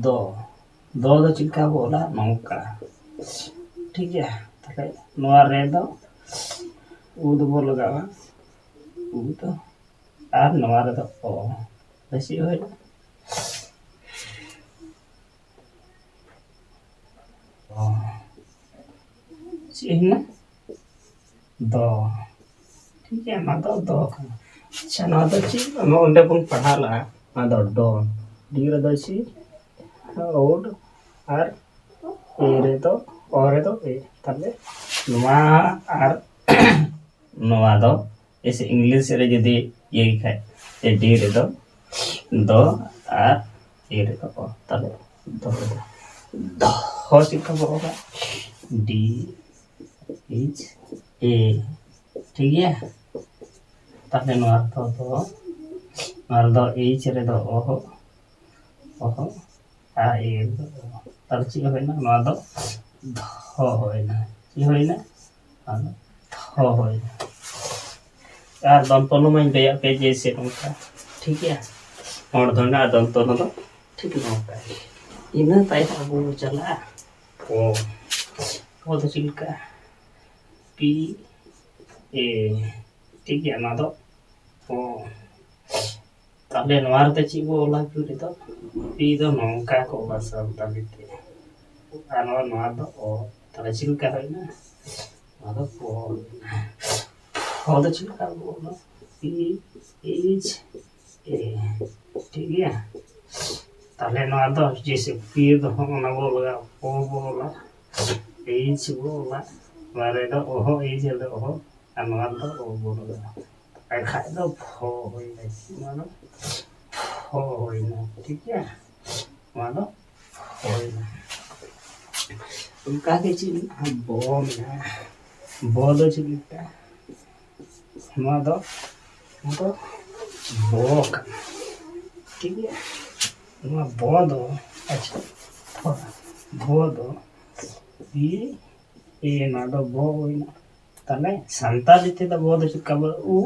ᱫᱚ᱾ ᱫᱚ ᱫᱚ ᱪᱮᱫ ᱞᱮᱠᱟ ᱵᱚ ᱚᱞᱟ? ᱱᱚᱝᱠᱟ᱾ ᱴᱷᱤᱠ ᱜᱮᱭᱟ? ᱛᱟᱦᱞᱮ ᱱᱚᱣᱟ ᱨᱮ ᱫᱚ ᱩ ᱫᱚᱵᱚ ᱞᱟᱜᱟᱣᱟ᱾ ᱩ ᱫᱚ, ᱟᱨ ᱱᱚᱣᱟ ᱨᱮᱫᱚ ᱚ᱾ ᱵᱮᱥᱤ ᱦᱩᱭᱱᱟ᱾ ᱚ᱾ ᱪᱮᱫ ᱦᱩᱭᱱᱟ? ᱫᱚ᱾ ᱴᱷᱤᱠ ᱜᱮᱭᱟ, ᱱᱚᱣᱟ ᱫᱚ ᱫᱚ ᱠᱟᱱᱟ᱾ ᱟᱪᱪᱷᱟ, ᱱᱚᱣᱟ ᱫᱚ ᱪᱮᱫ? ᱱᱚᱣᱟ ᱚᱸᱰᱮ ᱵᱚᱱ ᱯᱟᱲᱦᱟᱣ ᱞᱮᱜᱼᱟ, ᱱᱚᱣᱟ ᱫᱚ ᱰᱚ᱾ ᱰᱤ ᱨᱮᱫᱚ ᱪᱮᱫ? ᱳᱰ᱾ ᱟᱨ ᱮ ᱨᱮᱫᱚ, ᱚ ᱨᱮᱫᱚ ᱮ᱾ ᱛᱟᱦᱞᱮ ᱱᱚᱣᱟ ᱟᱨ ᱱᱚᱣᱟ ᱫᱚ, ᱡᱮᱭᱥᱮ ᱤᱝᱞᱤᱥ ᱨᱮ ᱡᱩᱫᱤ ᱤᱭᱟᱹᱭ ᱠᱷᱟᱡ, ᱡᱮ ᱰᱤ ᱨᱮᱫᱚ ᱫᱚ ᱟᱨ ᱮ ᱨᱮᱫᱚ ᱚ, ᱛᱟᱦᱞᱮ ᱫᱚ ᱨᱮᱫᱚ ᱫᱚᱦᱚ ᱪᱮᱫ ᱞᱮᱠᱟ ᱵᱚ ᱚᱞᱟ? ᱰᱤ ᱮᱭᱤᱪ ᱮ᱾ ᱴᱷᱤᱠ ᱜᱮᱭᱟ? ᱛᱟᱦᱞᱮ ᱱᱚᱣᱟ ᱨᱮᱫᱚ ᱫᱚ, ᱱᱚᱣᱟ ᱨᱮᱫᱚ ᱮᱭᱤᱪ ᱨᱮᱫᱚ ᱚᱦᱚ, ᱚᱦᱚ, ᱟᱨ ᱮ ᱨᱮᱫᱚ ᱚᱦᱚ᱾ ᱛᱟᱦᱞᱮ ᱪᱮᱫ ᱦᱩᱭᱱᱟ? ᱱᱚᱣᱟ ᱫᱚ ᱫᱷᱚ ᱦᱩᱭᱱᱟ᱾ ᱪᱮᱫ ᱦᱩᱭᱱᱟ? ᱱᱚᱣᱟ ᱫᱚ ᱫᱷᱚ ᱦᱩᱭᱱᱟ᱾ ᱟᱨ ᱫᱚᱱᱛᱚ ᱱᱚ ᱢᱟᱧ ᱞᱟᱹᱭᱟᱫ ᱯᱮ ᱡᱮ ᱪᱮᱫ ᱱᱚᱝᱠᱟ, ᱴᱷᱤᱠ ᱜᱮᱭᱟ? ᱦᱚᱲ ᱫᱚ ᱱᱟ ᱫᱚᱱᱛᱚ ᱱᱚ ᱫᱚ ᱴᱷᱤᱠ ᱱᱚᱝᱠᱟ᱾ ᱤᱱᱟᱹ ᱛᱟᱭᱚᱢ ᱟᱵᱚ ᱵᱚᱱ ᱪᱟᱞᱟᱜᱼᱟ ᱯᱚ᱾ ᱯᱚ ᱫᱚ ᱪᱮᱫ ᱞᱮᱠᱟ? P A. ᱴᱷᱤᱠ ᱜᱮᱭᱟ, ᱱᱚᱣᱟ ᱫᱚ ᱯᱚ᱾ ᱛᱟᱦᱞᱮ ᱱᱚᱣᱟ ᱨᱮᱫᱚ ᱪᱮᱫ ᱵᱚ ᱚᱞᱟ ᱯᱤ ᱨᱮᱫᱚ? ᱯᱤ ᱫᱚ ᱱᱚᱝᱠᱟ ᱠᱚ ᱚᱞᱟ ᱥᱟᱱᱛᱟᱲᱤ ᱛᱮ᱾ ᱟᱨ ᱱᱚᱣᱟ, ᱱᱚᱣᱟ ᱫᱚ ᱚ᱾ ᱛᱟᱦᱞᱮ ᱪᱮᱫ ᱞᱮᱠᱟ ᱦᱩᱭᱱᱟ? ᱱᱚᱣᱟ ᱫᱚ ᱯᱚ ᱦᱩᱭᱱᱟ᱾ ᱯᱚ ᱫᱚ ᱪᱮᱫ ᱞᱮᱠᱟ ᱵᱚ ᱚᱞᱟ? ᱯᱤ ᱮᱭᱤᱪ ᱮ᱾ ᱴᱷᱤᱠ ᱜᱮᱭᱟ? ᱛᱟᱦᱞᱮ ᱱᱚᱣᱟ ᱫᱚ ᱡᱮᱭᱥᱮ ᱯᱤ ᱫᱚ ᱦᱚᱸ ᱚᱱᱟ ᱵᱚ ᱞᱟᱜᱟᱣ, ᱯᱚ ᱵᱚ ᱚᱞᱟ, ᱮᱭᱤᱪ ᱵᱚ ᱚᱞᱟ, ᱱᱚᱣᱟ ᱨᱮᱫᱚ ᱚᱦᱚ, ᱮᱭᱤᱪ ᱨᱮᱫᱚ ᱚᱦᱚ, ᱟᱨ ᱱᱚᱣᱟ ᱨᱮᱫᱚ ᱚ ᱵᱚ ᱞᱟᱜᱟᱣᱟ᱾ ᱮᱱᱠᱷᱟᱡ ᱫᱚ ᱯᱷᱚ ᱦᱩᱭᱱᱟ᱾ ᱱᱚᱣᱟ ᱫᱚ ᱯᱷᱚ ᱦᱩᱭᱱᱟ, ᱴᱷᱤᱠ ᱜᱮᱭᱟ? ᱱᱚᱣᱟ ᱫᱚ ᱯᱷᱚ ᱦᱩᱭᱱᱟ᱾ ᱚᱱᱠᱟ ᱜᱮ ᱪᱮᱫ ᱢᱮᱱᱟᱜᱼᱟ? ᱵᱚ ᱢᱮᱱᱟᱜᱼᱟ᱾ ᱵᱚ ᱫᱚ ᱪᱮᱫ ᱞᱮᱠᱟ? ᱱᱚᱣᱟ ᱫᱚ, ᱱᱚᱣᱟ ᱫᱚ ᱵᱚ ᱠᱟᱱᱟ, ᱴᱷᱤᱠ ᱜᱮᱭᱟ? ᱱᱚᱣᱟ ᱵᱚ ᱫᱚ, ᱟᱪᱪᱷᱟ, ᱵᱚ ᱫᱚ ᱵᱤ ᱮ, ᱱᱚᱣᱟ ᱫᱚ ᱵᱚ ᱦᱩᱭᱱᱟ᱾ ᱛᱟᱦᱞᱮ ᱥᱟᱱᱛᱟᱲᱤ ᱛᱮᱫᱚ ᱵᱚ ᱫᱚ ᱪᱮᱫ ᱞᱮᱠᱟ ᱵᱚ? ᱩ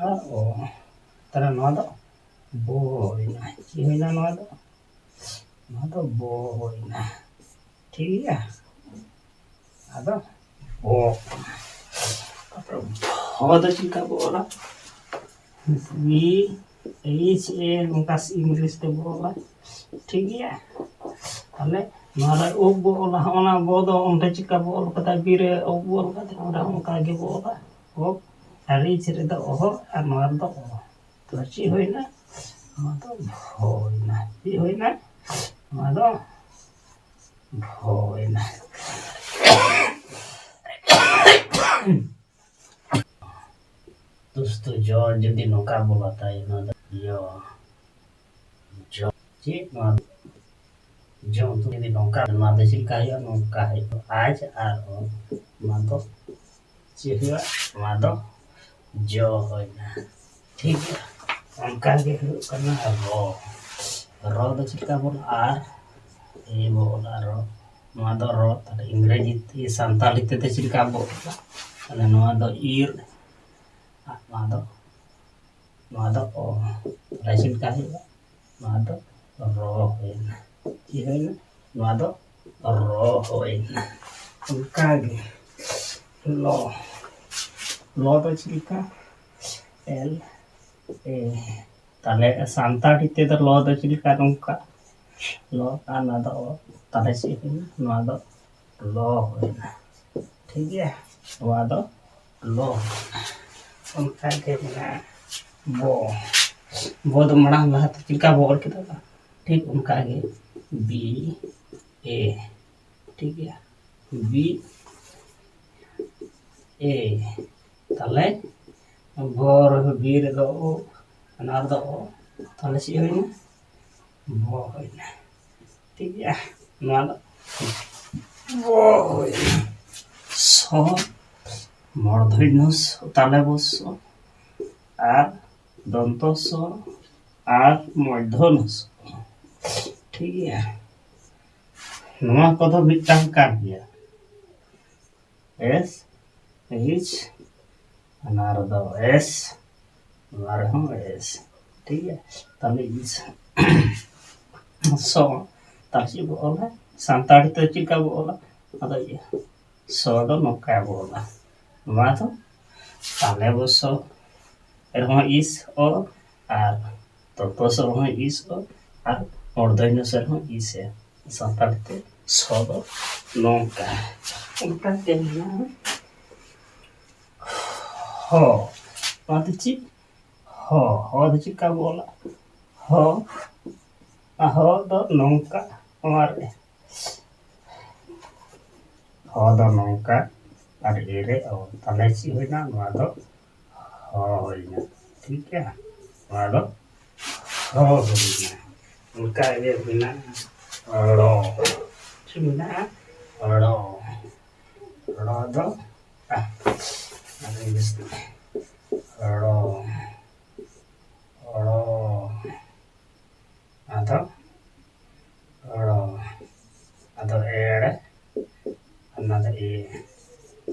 ᱟᱨ ᱚ᱾ ᱛᱟᱦᱞᱮ ᱱᱚᱣᱟ ᱫᱚ ᱵᱚ ᱦᱩᱭᱱᱟ᱾ ᱪᱮᱫ ᱦᱩᱭᱱᱟ ᱱᱚᱣᱟ ᱫᱚ? ᱱᱚᱣᱟ ᱫᱚ ᱵᱚ ᱦᱩᱭᱱᱟ᱾ ᱴᱷᱤᱠ ᱜᱮᱭᱟ? ᱟᱫᱚ ᱵᱚ ᱠᱟᱱᱟ᱾ ᱛᱟᱨᱯᱚᱨᱮ ᱵᱷᱚ ᱫᱚ ᱪᱮᱫ ᱞᱮᱠᱟ ᱵᱚ ᱚᱞᱟ? ᱵᱤ ᱮᱭᱤᱪ ᱮ, ᱱᱚᱝᱠᱟ ᱤᱝᱞᱤᱥ ᱛᱮ ᱵᱚ ᱚᱞᱟ᱾ ᱴᱷᱤᱠ ᱜᱮᱭᱟ? ᱛᱟᱦᱞᱮ ᱱᱚᱣᱟ ᱨᱮ ᱩᱵ ᱵᱚ ᱚᱞᱟ᱾ ᱦᱚᱸᱜᱼᱚ ᱱᱟ ᱵᱚ ᱫᱚ ᱚᱸᱰᱮ ᱪᱮᱫ ᱞᱮᱠᱟ ᱵᱚ ᱚᱞ ᱠᱟᱫᱟ? ᱵᱤ ᱨᱮ ᱩᱵ ᱵᱚ ᱚᱞ ᱠᱟᱫᱟ, ᱚᱸᱰᱮ ᱦᱚᱸ ᱚᱱᱠᱟ ᱜᱮ ᱵᱚ ᱚᱞᱟ᱾ ᱩᱵ ᱟᱨ ᱮᱭᱤᱪ ᱨᱮᱫᱚ ᱚᱦᱚ ᱟᱨ ᱱᱚᱣᱟ ᱨᱮᱫᱚ ᱚ᱾ ᱛᱚ ᱪᱮᱫ ᱦᱩᱭᱱᱟ? ᱱᱚᱣᱟ ᱫᱚ ᱵᱷᱚ ᱦᱩᱭᱱᱟ᱾ ᱪᱮᱫ ᱦᱩᱭᱱᱟ? ᱱᱚᱣᱟ ᱫᱚ ᱵᱷᱚ ᱦᱩᱭᱱᱟ᱾ ᱫᱳᱥᱛᱳ, ᱡᱚ ᱡᱩᱫᱤ ᱱᱚᱝᱠᱟ ᱵᱚ ᱞᱟᱛᱟᱭᱟ, ᱱᱚᱣᱟ ᱫᱚ ᱡᱚ, ᱡᱚ, ᱪᱮᱫ ᱱᱚᱣᱟ ᱫᱚ? ᱡᱚ ᱩᱛᱩ ᱡᱩᱫᱤ ᱱᱚᱝᱠᱟ, ᱱᱚᱣᱟ ᱫᱚ ᱪᱮᱫ ᱞᱮᱠᱟ ᱦᱩᱭᱩᱜᱼᱟ? ᱱᱚᱝᱠᱟ ᱦᱩᱭᱩᱜᱼᱟ, ᱟᱡ ᱟᱨ ᱚ, ᱱᱚᱣᱟ ᱫᱚ ᱪᱮᱫ ᱦᱩᱭᱩᱜᱼᱟ? ᱱᱚᱣᱟ ᱫᱚ ᱡᱚ ᱦᱩᱭᱱᱟ᱾ ᱴᱷᱤᱠ ᱜᱮᱭᱟ, ᱚᱱᱠᱟ ᱜᱮ ᱦᱩᱭᱩᱜ ᱠᱟᱱᱟ ᱨᱚ᱾ ᱨᱚ ᱫᱚ ᱪᱮᱫ ᱞᱮᱠᱟ ᱵᱚᱱ? ᱟᱨ ᱮ ᱵᱚ ᱚᱞᱟ, ᱨᱚ᱾ ᱱᱚᱣᱟ ᱫᱚ ᱨᱚ, ᱛᱟᱦᱞᱮ ᱤᱝᱨᱮᱡᱤ ᱛᱮ, ᱥᱟᱱᱛᱟᱲᱤ ᱛᱮᱫᱚ ᱪᱮᱫ ᱞᱮᱠᱟ ᱵᱚ ᱚᱞᱟ? ᱛᱟᱦᱞᱮ ᱱᱚᱣᱟ ᱫᱚ ᱤᱨ, ᱟᱨ ᱱᱚᱣᱟ ᱫᱚ, ᱱᱚᱣᱟ ᱫᱚ ᱚ᱾ ᱛᱟᱦᱞᱮ ᱪᱮᱫ ᱞᱮᱠᱟ ᱦᱩᱭᱩᱜᱼᱟ? ᱱᱚᱣᱟ ᱫᱚ ᱨᱚ ᱦᱩᱭᱱᱟ᱾ ᱪᱮᱫ ᱦᱩᱭᱱᱟ? ᱱᱚᱣᱟ ᱫᱚ ᱨᱚ ᱦᱩᱭᱱᱟ᱾ ᱚᱱᱠᱟ ᱜᱮ ᱞᱚ, ᱞᱚ ᱫᱚ ᱪᱮᱫ ᱞᱮᱠᱟ? ᱮᱞ ᱮ, ᱛᱟᱦᱞᱮ ᱥᱟᱱᱛᱟᱲᱤ ᱛᱮᱫᱚ ᱞᱚ ᱫᱚ ᱪᱮᱫ ᱞᱮᱠᱟ? ᱱᱚᱝᱠᱟ ᱞᱚ, ᱟᱨ ᱱᱚᱣᱟ ᱫᱚ ᱚ᱾ ᱛᱟᱦᱞᱮ ᱪᱮᱫ ᱦᱩᱭᱱᱟ? ᱱᱚᱣᱟ ᱫᱚ ᱞᱚ ᱦᱩᱭᱱᱟ᱾ ᱴᱷᱤᱠ ᱜᱮᱭᱟ, ᱱᱚᱣᱟ ᱫᱚ ᱞᱚ ᱦᱩᱭᱱᱟ᱾ ᱚᱱᱠᱟ ᱜᱮ ᱢᱮᱱᱟᱜᱼᱟ ᱵᱚ᱾ ᱵᱚ ᱫᱚ ᱢᱟᱲᱟᱝ ᱞᱟᱦᱟᱛᱮ ᱪᱮᱫ ᱞᱮᱠᱟ ᱵᱚ ᱚᱞ ᱠᱮᱫᱟ? ᱴᱷᱤᱠ ᱚᱱᱠᱟ ᱜᱮ, ᱵᱤ ᱮ᱾ ᱴᱷᱤᱠ ᱜᱮᱭᱟ, ᱵᱤ ᱮ᱾ ᱛᱟᱦᱞᱮ ᱵᱚ ᱨᱮ, ᱵᱤ ᱨᱮᱫᱚ ᱳ, ᱚᱱᱟ ᱨᱮᱫᱚ ᱳ᱾ ᱛᱟᱦᱞᱮ ᱪᱮᱫ ᱦᱩᱭᱱᱟ? ᱵᱚ ᱦᱩᱭᱱᱟ᱾ ᱴᱷᱤᱠ ᱜᱮᱭᱟ, ᱱᱚᱣᱟ ᱫᱚ ᱵᱚ ᱦᱩᱭᱱᱟ᱾ ᱥᱚ, ᱢᱩᱨᱫᱷᱚᱱᱭᱚ ᱥᱚ, ᱛᱟᱞᱚᱵ ᱥᱚ, ᱟᱨ ᱫᱚᱱᱛᱚ ᱥᱚ, ᱟᱨ ᱢᱩᱨᱫᱷᱚᱱᱭᱚ ᱥᱚ᱾ ᱴᱷᱤᱠ ᱜᱮᱭᱟ, ᱱᱚᱣᱟ ᱠᱚᱫᱚ ᱢᱤᱫᱴᱟᱝ ᱠᱟᱱ ᱜᱮᱭᱟ᱾ ᱮᱥ, ᱮᱭᱤᱪ, ᱚᱱᱟ ᱨᱮᱫᱚ ᱮᱥ, ᱱᱚᱣᱟ ᱨᱮᱦᱚᱸ ᱮᱥ᱾ ᱴᱷᱤᱠ ᱜᱮᱭᱟ, ᱛᱟᱦᱞᱮ ᱤᱥ, ᱥᱚ, ᱛᱟᱦᱞᱮ ᱪᱮᱫ ᱵᱚ ᱚᱞᱟ? ᱥᱟᱱᱛᱟᱲᱤ ᱛᱮ ᱪᱮᱫ ᱞᱮᱠᱟ ᱵᱚ ᱚᱞᱟ? ᱟᱫᱚ ᱤᱭᱟᱹ, ᱥᱚ ᱫᱚ ᱱᱚᱝᱠᱟ ᱵᱚ ᱚᱞᱟ, ᱱᱚᱣᱟ ᱫᱚ ᱛᱟᱞᱚᱵ ᱥᱚ ᱨᱮᱦᱚᱸ ᱤᱥ ᱚ, ᱟᱨ ᱫᱚᱱᱛᱚ ᱥᱚ ᱨᱮᱦᱚᱸ ᱤᱥ ᱚ, ᱟᱨ ᱢᱩᱨᱫᱷᱚᱱᱭᱚ ᱥᱚ ᱨᱮᱦᱚᱸ ᱤᱥ ᱮ᱾ ᱥᱟᱱᱛᱟᱲᱤ ᱛᱮ ᱥᱚ ᱫᱚ ᱱᱚᱝᱠᱟ᱾ ᱚᱱᱠᱟ ᱜᱮ ᱢᱮᱱᱟᱜᱼᱟ ᱦᱚ᱾ ᱱᱚᱣᱟ ᱫᱚ ᱪᱮᱫ? ᱦᱚ᱾ ᱦᱚ ᱫᱚ ᱪᱮᱫ ᱞᱮᱠᱟ ᱵᱚ ᱚᱞᱟ? ᱦᱚ᱾ ᱟᱨ ᱦᱚ ᱫᱚ ᱱᱚᱝᱠᱟ, ᱱᱚᱣᱟ ᱨᱮ᱾ ᱦᱚ ᱫᱚ ᱱᱚᱝᱠᱟ, ᱟᱨ ᱮ ᱨᱮ ᱚ᱾ ᱛᱟᱦᱞᱮ ᱪᱮᱫ ᱦᱩᱭᱱᱟ? ᱱᱚᱣᱟ ᱫᱚ ᱦᱚ ᱦᱩᱭᱱᱟ᱾ ᱴᱷᱤᱠ ᱜᱮᱭᱟ, ᱱᱚᱣᱟ ᱫᱚ ᱦᱚ ᱦᱩᱭᱱᱟ᱾ ᱚᱱᱠᱟ ᱜᱮ ᱢᱮᱱᱟᱜᱼᱟ ᱲᱚ᱾ ᱪᱮᱫ ᱢᱮᱱᱟᱜᱼᱟ? ᱲᱚ᱾ ᱲᱚ ᱫᱚ, ᱟ, ᱟᱫᱚ ᱤᱝᱞᱤᱥ ᱛᱮ᱾ ᱲᱚ᱾ ᱲᱚ᱾ ᱟᱫᱚ ᱲᱚ᱾ ᱟᱫᱚ ᱮᱲ᱾ ᱚᱱᱟ ᱫᱚ ᱮ᱾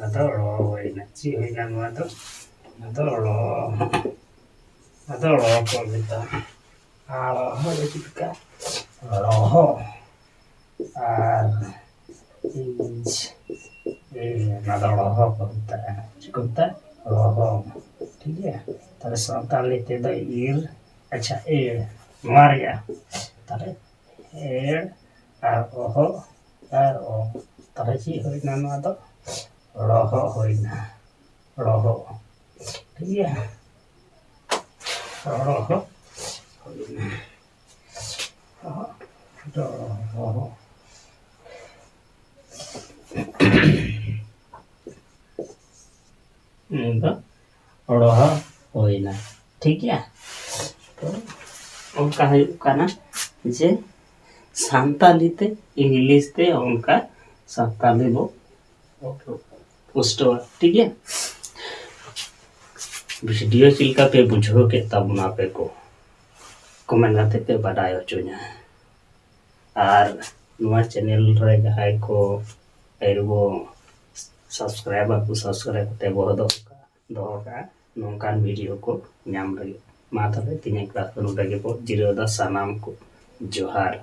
ᱟᱫᱚ ᱲᱚ ᱦᱩᱭᱱᱟ᱾ ᱪᱮᱫ ᱦᱩᱭᱱᱟ ᱱᱚᱣᱟ ᱫᱚ? ᱟᱫᱚ ᱲᱚ᱾ ᱟᱫᱚ ᱲᱚ ᱠᱚ ᱢᱮᱛᱟᱜᱼᱟ᱾ ᱟᱨ ᱦᱚ ᱫᱚ ᱪᱮᱫ ᱞᱮᱠᱟ? ᱲᱚᱦᱚ᱾ ᱟᱨ ᱤᱧ, ᱮ, ᱚᱱᱟ ᱫᱚ ᱲᱚᱦᱚ ᱠᱚ ᱢᱮᱛᱟᱜᱼᱟ᱾ ᱪᱮᱫ ᱠᱚ ᱢᱮᱛᱟᱜᱼᱟ? ᱲᱚᱦᱚ᱾ ᱴᱷᱤᱠ ᱜᱮᱭᱟ? ᱛᱟᱦᱞᱮ ᱥᱟᱱᱛᱟᱲᱤ ᱛᱮᱫᱚ ᱤᱨ, ᱟᱪᱪᱷᱟ, ᱮ, ᱱᱚᱣᱟ ᱨᱮᱭᱟᱜ ᱛᱟᱦᱞᱮ ᱮᱲ ᱟᱨ ᱚᱦᱚ ᱟᱨ ᱚ, ᱛᱟᱦᱞᱮ ᱪᱮᱫ ᱦᱩᱭᱱᱟ? ᱱᱚᱣᱟ ᱫᱚ ᱨᱚᱦᱚ ᱦᱩᱭᱱᱟ, ᱨᱚᱦᱚ᱾ ᱴᱷᱤᱠ ᱜᱮᱭᱟ, ᱨᱚᱦᱚ ᱦᱩᱭᱱᱟ, ᱨᱚᱦᱚ, ᱨᱚᱦᱚ᱾ ᱱᱤᱭᱟᱹ ᱫᱚ ᱨᱚᱦᱚ ᱦᱩᱭᱱᱟ᱾ ᱴᱷᱤᱠ ᱜᱮᱭᱟ? ᱛᱚ, ᱚᱱᱠᱟ ᱦᱩᱭᱩᱜ ᱠᱟᱱᱟ ᱡᱮ ᱥᱟᱱᱛᱟᱞᱤ ᱛᱮ, ᱤᱝᱞᱤᱥ ᱛᱮ ᱚᱱᱠᱟ ᱥᱟᱱᱛᱟᱞᱤ ᱵᱚ ᱯᱩᱥᱴᱟᱹᱣᱟ᱾ ᱴᱷᱤᱠ ᱜᱮᱭᱟ? ᱵᱷᱤᱰᱤᱭᱳ ᱪᱮᱫ ᱞᱮᱠᱟ ᱯᱮ ᱵᱩᱡᱷᱟᱹᱣ ᱠᱮᱫ ᱛᱟᱵᱚᱱᱟ ᱟᱯᱮ ᱠᱚ? ᱠᱚᱢᱮᱱᱴ ᱠᱟᱛᱮ ᱯᱮ ᱵᱟᱰᱟᱭ ᱦᱚᱪᱚᱧᱟ᱾ ᱟᱨ ᱱᱚᱣᱟ ᱪᱮᱱᱮᱞ ᱨᱮ ᱡᱟᱦᱟᱸᱭ ᱠᱚ ᱟᱹᱣᱨᱤ ᱵᱚ ᱥᱟᱵᱥᱠᱨᱟᱭᱤᱵ ᱟᱠᱚ, ᱥᱟᱵᱥᱠᱨᱟᱭᱤᱵ ᱠᱟᱛᱮ ᱵᱚ ᱫᱚᱦᱚ ᱠᱟᱜᱼᱟ, ᱫᱚᱦᱚ ᱠᱟᱜᱼᱟ ᱱᱚᱝᱠᱟᱱ ᱵᱷᱤᱰᱤᱭᱳ ᱠᱚ ᱧᱟᱢ ᱞᱟᱹᱜᱤᱫ᱾ ᱢᱟ ᱛᱚᱵᱮ ᱛᱮᱦᱮᱧᱟᱜ ᱠᱞᱟᱥ ᱫᱚ ᱱᱚᱰᱮ ᱜᱮᱵᱚ ᱡᱤᱨᱟᱹᱣ ᱮᱫᱟ᱾ ᱥᱟᱱᱟᱢ ᱠᱚ ᱡᱚᱦᱟᱨ᱾